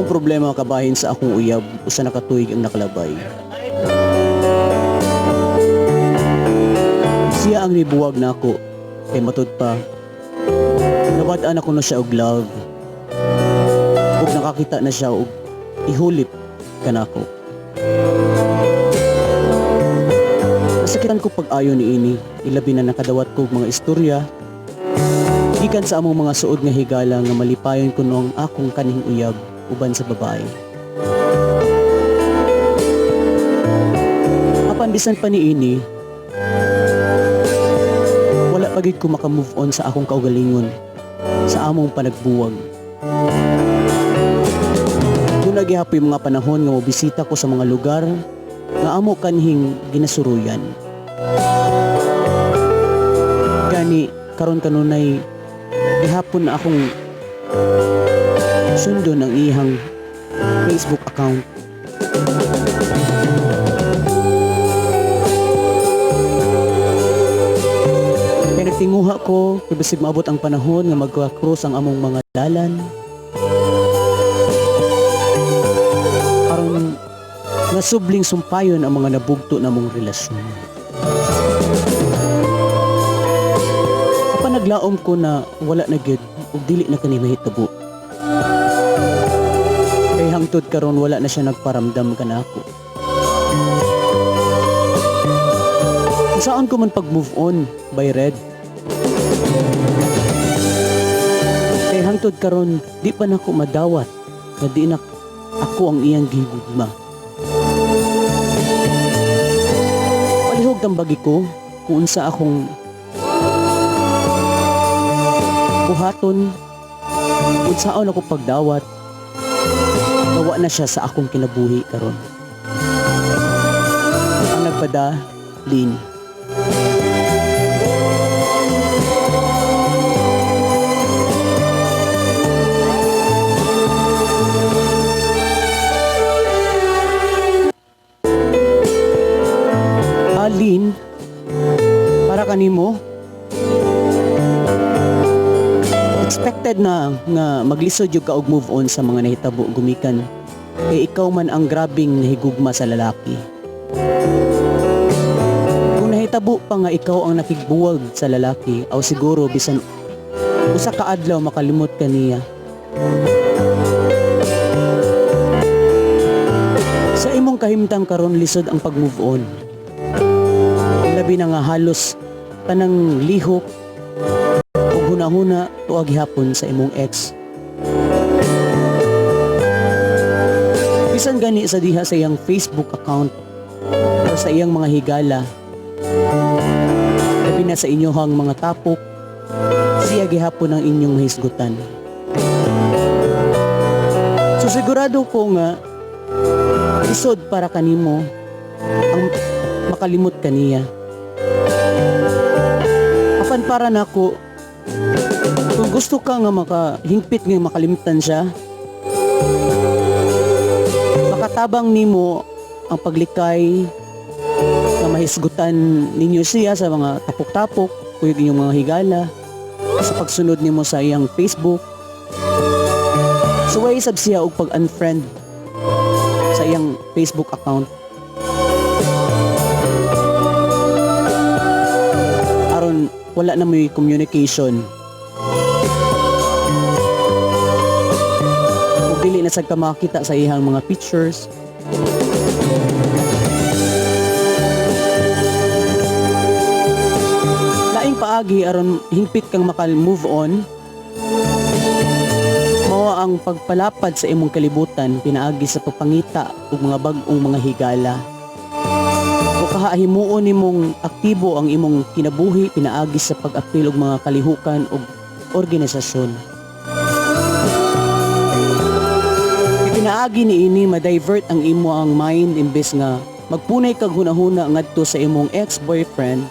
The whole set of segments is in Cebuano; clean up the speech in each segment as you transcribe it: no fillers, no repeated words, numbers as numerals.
Akong problema kabahin sa akong uyab, usa na ka tuig ang nakalabay. Siya ang nibuwag nako kay matud pa nawad-an ako na siya og love. Ug nakakita na siya og ihulip kanako. Nasakitan ko pag-ayo niini, ilabi na nakadawat ko og mga istorya gikan sa among mga suod nga higala nga malipayon kuno ang akong kanhing uyab uban sa babae. Apan bisan pa niini, wala pa gid ko maka-move on sa akong kaugalingon sa among panagbuwag. Duna gihapoy mga panahon nga mobisita ko sa mga lugar nga amo kanhing ginasuruyan. Gani karon kanunay gihapon na akong sundon ang iyang Facebook account. Kaya nagtinguha ko, kay basig maabot ang panahon nga magka-cross ang among mga dalan. Aron nga subling sumpayon ang mga nabugto namong relasyon. Apan naglaom ko na wala na gyud ug dili na kani mahitabo. Kay hangtod karon wala na siya nagparamdam kanako. Saan ko man pag-move on by red? Kay hangtod karon di pa nako madawat na di na ako ang iyang gihigugma. Palihog tambagi ko kung unsa akong buhaton, unsaon ako pagdawat, gawa na siya sa akong kinabuhi karon. Ang nagpada, Lynn. Lynn, para kanimo, expected na nga maglisod yung ka og move on sa mga nahitabo gumikan kay ikaw man ang grabing nahigugma sa lalaki. Kung nahitabo pa nga ikaw ang nakigbuwag sa lalaki, aw siguro bisan usa ka adlaw makalimot ka niya. Sa imong kahimtang karon lisod ang pag-move on. Labi na nga halos tanang lihok ug hunahuna tuwa gihapon sa imong ex. Bisan gani sa diha sa iyang Facebook account o sa iyang mga higala, labi na sa inyohang mga tapok, siya gihapon ang inyong mahisgutan. So sigurado ko nga lisod para kanimo ang makalimot kaniya. Apan para nako, kung gusto ka nga makahingpit nga makalimtan siya, makatabang nimo ang paglikay na mahisgutan ninyo siya sa mga tapok-tapok, kuyog inyong mga higala, sa pagsunod nimo sa iyang Facebook. Suway sab siya og pag-unfriend sa iyang Facebook account. Aron wala na mo'y communication. Ug dili na sad ka makakita sa iyang mga pictures. Laing paagi aron hingpit kang maka-move on, mao ang pagpalapad sa imong kalibutan pinaagi sa pagpangita og mga bag-ong mga higala. O kahahimuon nimong aktibo ang imong kinabuhi pinaagi sa pag-apil og mga kalihukan og organisasyon. Pinaagi niini ma-divert ang imo ang mind imbes nga magpunay kag hunahuna ngadto sa imong ex-boyfriend.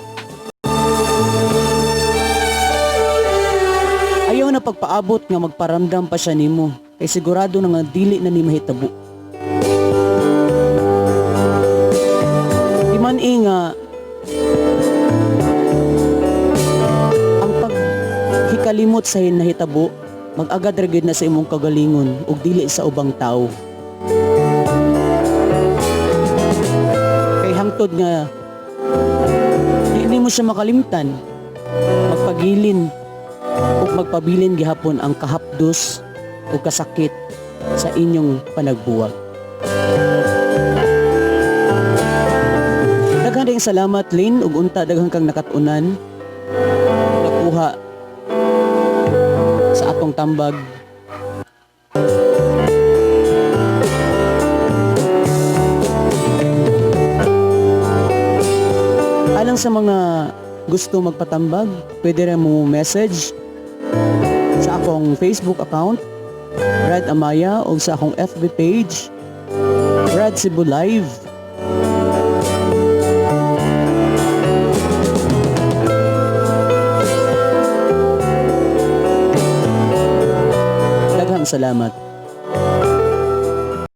Ayaw na pagpaabot nga magparamdam pa siya nimo kay sigurado na nga dili na ni mahitabo. Di man nga ang paghikalimot sa nahitabo Mag-agad ra gyud na sa imong kagalingon ug dili sa ubang tao. Kay hangtod nga di nimo siya makalimtan, magpagilin ug magpabilin gihapon ang kahapdos o kasakit sa inyong panagbuwag. Daghan ding salamat, Lynn, ug unta daghan kang nakat-unan nakuha sa atong tambag. Alang sa mga gusto magpatambag, pwede rin mo message sa akong Facebook account, Brad Amaya, o sa akong FB page, Brad Cebu Live. Daghang salamat.